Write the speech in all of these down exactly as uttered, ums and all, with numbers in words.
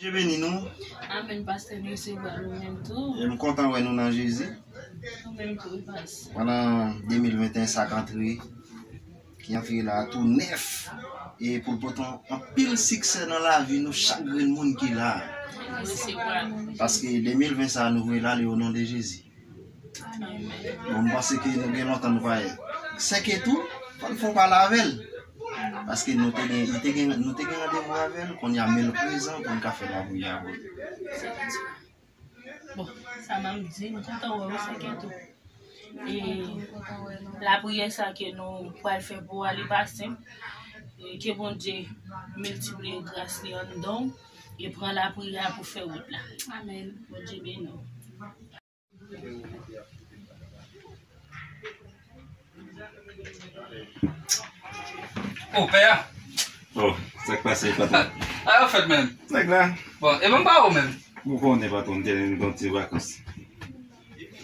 Bondye beni nou. Amèn, pastè, nou resevwa nou menm tou. E m kontan wè nou nan Jezi. Nou menm tou, wi, pas. Pandan de mil venteyen sa k antre, ki antre la tou nèf, e pou l pote anpil siksè nan lavi nou, chak grenn moun ki la. Resevwa. Paske de mil ven sa a nou voye l ale o non de Jezi. Bon, m panse ke nou gen lontan nou pa wè. Sèke tou, fò n fè yon pale avè l. Paske nou te gen, li te gen, nou te gen randevou avè l, kounye a men l prezan pou n ka fè lapriyè avè l. Bon, sa m ap di, m kontan wè w, Sèke tou. E lapriyè sa ke nou pral fè pou ou a, li pa senp. E ke Bondye miltipliye gras li anndan w e pran lapriyè a pou fè wout la. Amèn. Bondye beni w. O, pè a. Oh, sa k pase, patwon? A, yo fèt menm. Nèg la. Bon, e bon, pa ou menm. Ou konnen, patwon, m te gen yon ti vakans.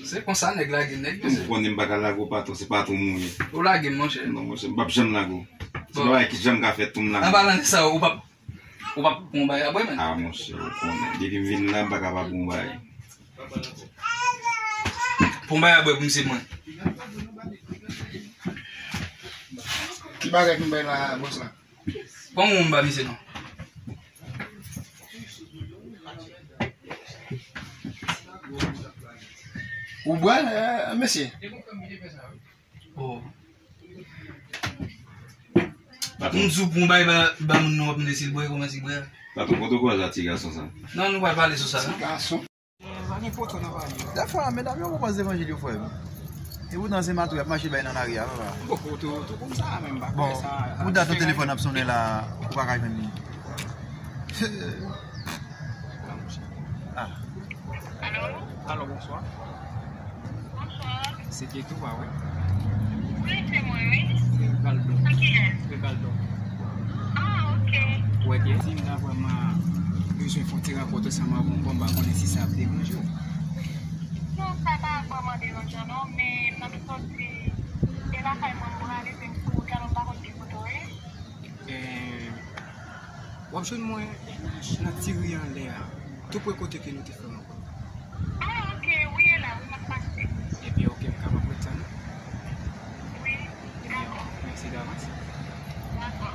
Se konsa nèg lage nèg, mesye. Ou konnen m pa ka lage w, patwon, se patwon m ou ye. Ou lage m, monchè. Non, monchè, m p ap janm lage w. Se yon bagay ki janm ka fèt pou m lage w. An palan de sa, ou p ap Ou p ap pran yon bagay apre, menn? Ah, monchè, ou konnen. Depi m vin la, m pa ka pa pran yon bagay. Pran yon bagay apre pou misye, mwen. Ki bagay ki m bay la, bòs la? Pran yon m ba misye, non. Ou bwè, eh, mesye? Oh. Patwon. M di w pou yon bagay ba, ba moun nan w ap mande si l bwè, kòman si l bwè. Patwon, kote w kwaze a ti gason sa? Non, nou pral pale sou sa, non? Ti gason. Pa gen poto nan pale. Dèfwa, medam yo konprann se levanjil yo fè. E poutan se mato y ap mache bay nan lari a, papa. Bon, poto, tou konn sa, men m pa kwè sa. Bon, pou dat yon telefòn ap sonnen la, ou pa ka jwenn li. Ah. Alo? Alo, bonswa. Bonswa. Se Ketou, pa vre? Wi, se mwen, wi. Se Rivaldo. Sa kiyès? Rivaldo. Ah, ok. Ou wè ke si m ta vrèman bezwen fè yon ti rankont ansanm avè w, bon, m pa konnen si sa ap deranje w. Non, sa pa vrèman deranjan, non, men m ap sòti. E lakay mwen, m prale, se m sou wout la, men m pa konn ki kote w ye. Eh, w ap jwenn mwen nan ti ri anlè a, tou pre kote ke nou te fè rankont. Ah, ok, wi, e la, wi, m ap pase. Ebyen, ok, m kapab ret tann ou? Wi, dakò. Ebyen, mèsi davans. Dakò.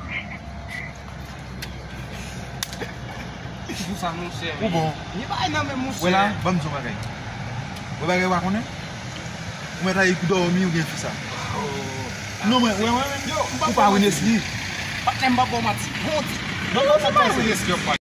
Ki pou sa, monchè? Ou bon. Ni bagay nan men, monchè. Wè la, ban m di w bagay. Wè bagay w pa konnen? Ou mèt al dòmi, ou gen fi sa. Oh. Non, mwen, wè, wè, wè. Yo, m pa ou pa wè nèski. Patnè, m pa bon manti. Bon, ti. Non, non, se pa wè nèski w ap pale.